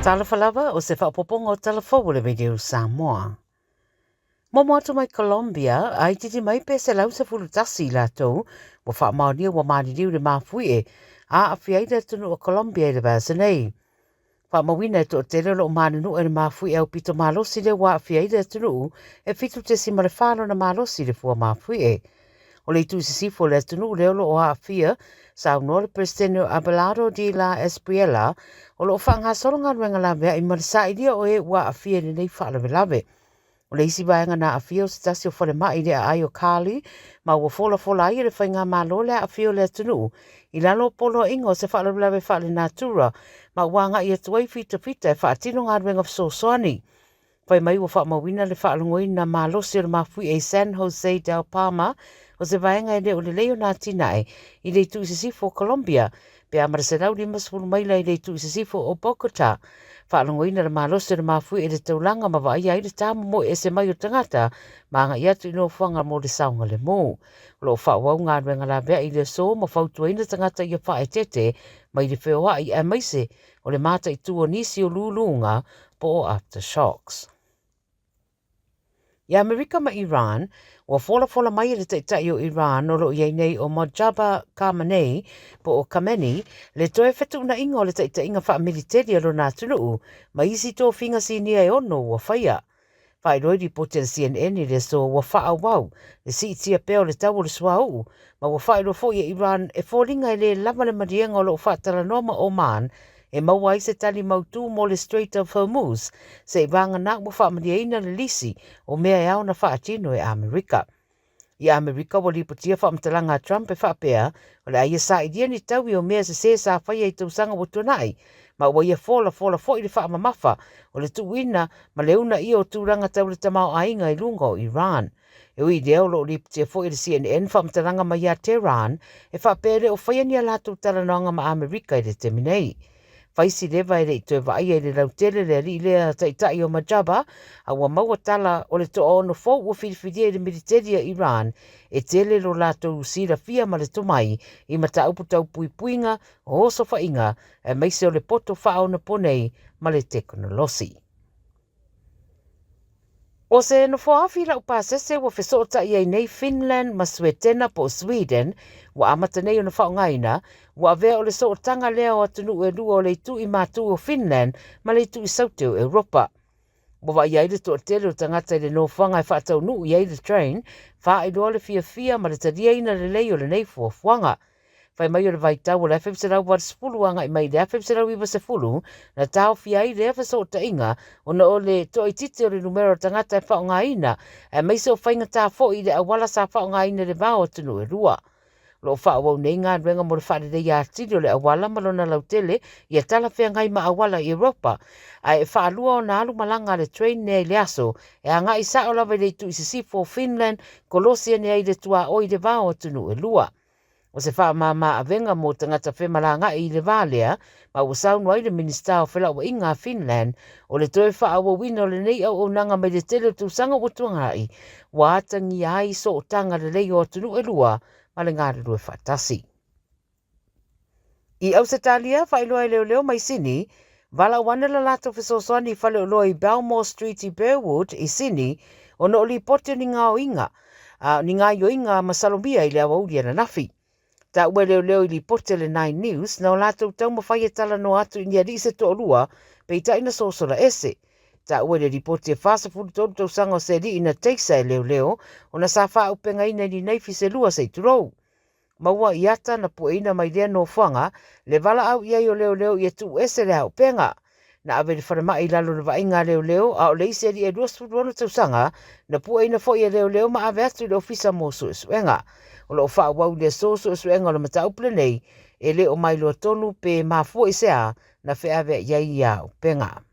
Talofa lava o se faaopoopoga o tala fou o le Radio Samoa. Momo atu mai Colombia, a itiiti mai pe 111 i latou ua faamaonia ua maliliu i le mafuie a aafia ai le atunuu o Colombia i le vaiaso nei. Faamauina e toatele o lo o manunua i le mafuie aupito malosi lea ua aafia ai le atunuu e 7.4 lona malosi i le fua mafuie. O le itu i sisifo o le atunuu lea o lo o aafia, saunoa le Peresetene o Abelardo de la Espriella, o lo o faagasolo galuega laveai ma le sailia o e ua aafia i lenei faalavelave. O le isi vaega na aafia o se tasi o falemai i le aai o Cali, ma ua folafola ai e le faigamalo le aafia o le atunuu i lalo o poloaiga o se faalavelave faalenatura ma ua agai atu ai fitafita e faatino galuega fesoasoani. Fai mai ua faamauina le faalogoina malosi o le mafuie i San Jose del Palma, o se vaega e le o lelei ona atinae i le itu i sisifo o Colombia, pe a ma le 150 maila i le itu i sisifo o Bogota. Faalogoina le malosi o le mafuie i le taulaga ma vaaia ai le tamomoe ese mai o tagata ma agai atu i nofoaga mo le saogalemu. O lo o faaauau galuega laveai i le aso ma fautuaina tagata ia faaeteete mai le feoai aemaise o le mataitu o nisi o luluga po o aftershocks. I Amerika ma Iran, ua folafola mai e le taitai o Iran o lo o i ai nei o Mojtaba Khamenei po o Khamenei le toe fetuunaiga o le taitaiga faamiliteli a lona atunuu ma isi tofiga sinia e ono ua faia. Faailoa i lipoti a le CNN i le aso ua faaauau le siitia pea o le tau o le suauu ma ua faailoa foi e Iran e foliga e le lava le maliega o lo o faatalanoa ma Oman e maua ai se tali mautū mo le Strait of Hormuz, seiavagana ua faamalieina le lisi o mea e ao ona faatino e Amerika. I Amerika ua lipotia faamatalaga a Trump e faapea o le a ia sailia ni taui o mea sesē sa faia i tausaga ua tuanai, ma ua ia folafola foi le faamamafa o le tuuina ma le uunaia o tulaga tau le tamaoaiga i luga o Iran. E ui i lea, o lo o lipotia foi e le CNN faamatalaga mai ia Tehran e faapea e le o faia ni a latou talanoaga ma Amerika i le taimi nei. Fai si leva e le i toe vaaia i le lautele le alii lea taitai o Mojtaba, a ua maua tala o le toaono fou ua filifilia i le militeli a Iran e tele lo latou silafia ma le tomai i mataupu tau puipuiga o osofaiga aemaise o le poto faaonaponei ma le tekonolosi. O se nofoafi laupasese ua fesootai ai nei Finland ma Suetena po o Sweden, ua amata nei ona faaaogaina, ua avea o le sootaga lea o atunuu e lua o le itu i matu o Finland ma le itu i saute o Europa. Ua vaaia ai le toatele o tagata i le nofoaga e faataunuu i ai le train, faailoa le fiafia ma le taliaina lelei o lenei fuafuaga. Fai mai o le vaitau o le 1980 agai mai i le 1990 na taofia ai lea fesootaiga ona o le toaitiiti o le numera o tagata e faaaogaina aemaise o faigata foi i le auala sa faaaogaina i le va o atunuu e lua. O lo o faaauau nei galuega mo le faaleleia atili o le auala ma lona lautele ia talafeagai ma auala i Europa, ae e faalua ona alu malaga a le train lea i le aso e agai sao lava i le itu i sisifo o Finland, kolosi ane ai i le tuaoi i le va o atunuu e lua. O se faamama avega mo tagata femalagaai i le va lea, ma ua saunoa ai le Minisita o Felauaiga a Finland, o le toe faaauauina o lenei auaunaga mai le tele o tausaga ua tuanai, ua atagia ai sootaga lelei o atunuu e lua ma le galulue faatasi. I Ausetalia, faailoa e leoleo mai Sini, valaau ane le latou fesoasoani i faleoloa i Belmore Street i Burwood i Sini ona o lipoti o ni gaoiga a o ni gaoioiga masalomia i le aoauli ananafi. Taua e leoleo i lipoti a le Nine News na o latou taumafai e talanoa atu i ni alii se toalua peitai na sosola ese. Taua i le lipoti e 43 tausaga o se alii na teisa e leoleo ona sa faaupegaina i ni naifi se lua se i tulou. Maua i ata na pueina mai lea nofoaga le valaau i ai o leoleo ia tuu ese le auupega. Na ave i le falemai i lalo o le vaaiga a leoleo, a o le isi alii e 26 tausaga, na pueina foi e leoleo ma ave atu i le ofisa mo suesuega. O lo o faaauau i le aso suesuega o le mataupu lenei, e le o mailoa tonu pe mafua i se a na feaveai ai ia auupega.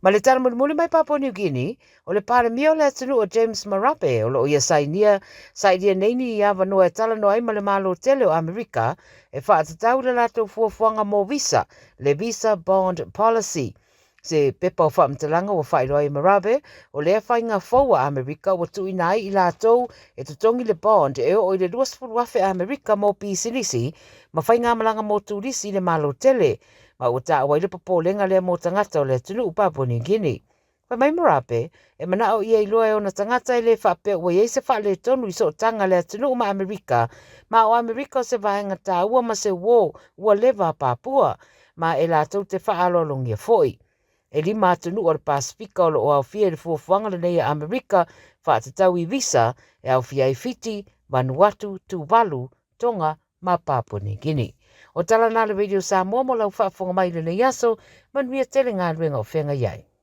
Ma le tala mulimuli mai Papua New Guinea, o le Palemia o le atunuu o James Marape o lo o ia sainia sailia nei ni avanoa e talanoa ai ma le Malo tele o Amerika e faatatau i le latou fuafuaga mo visa, le Visa Bond Policy. Se pepa o faamatalaga ua faailoa ai e Marape, o lea faiga fou a Amerika ua tuuina ai i latou e totogi le bond e oo i le 20,000 Amerika mo pisinisi ma faigamalaga mo turisi i le Malo tele. ma ua taua ai le popolega lea mo tagata o le atunuu Papua New Guinea. Fai mai Marape, e manao ia iloa e ona tagata e le faapea ua i ai se faaletonu i sootaga a le atunuu ma Amerika, ma o Amerika o se vaega taua ma se uo ua leva a Papua, ma e latou te faaaloalogia foi. E lima atunuu o le Pasefika o lo o aofia i le fuafuaga lenei a Amerika faatatau i visa e aofia ai Fiti, Vanuatu, Tuvalu, Tonga ma Papua New Guinea. O tala na a le Radio Samoa mo lau faafofoga mai i lenei aso, manuia tele galuega o feagai ai.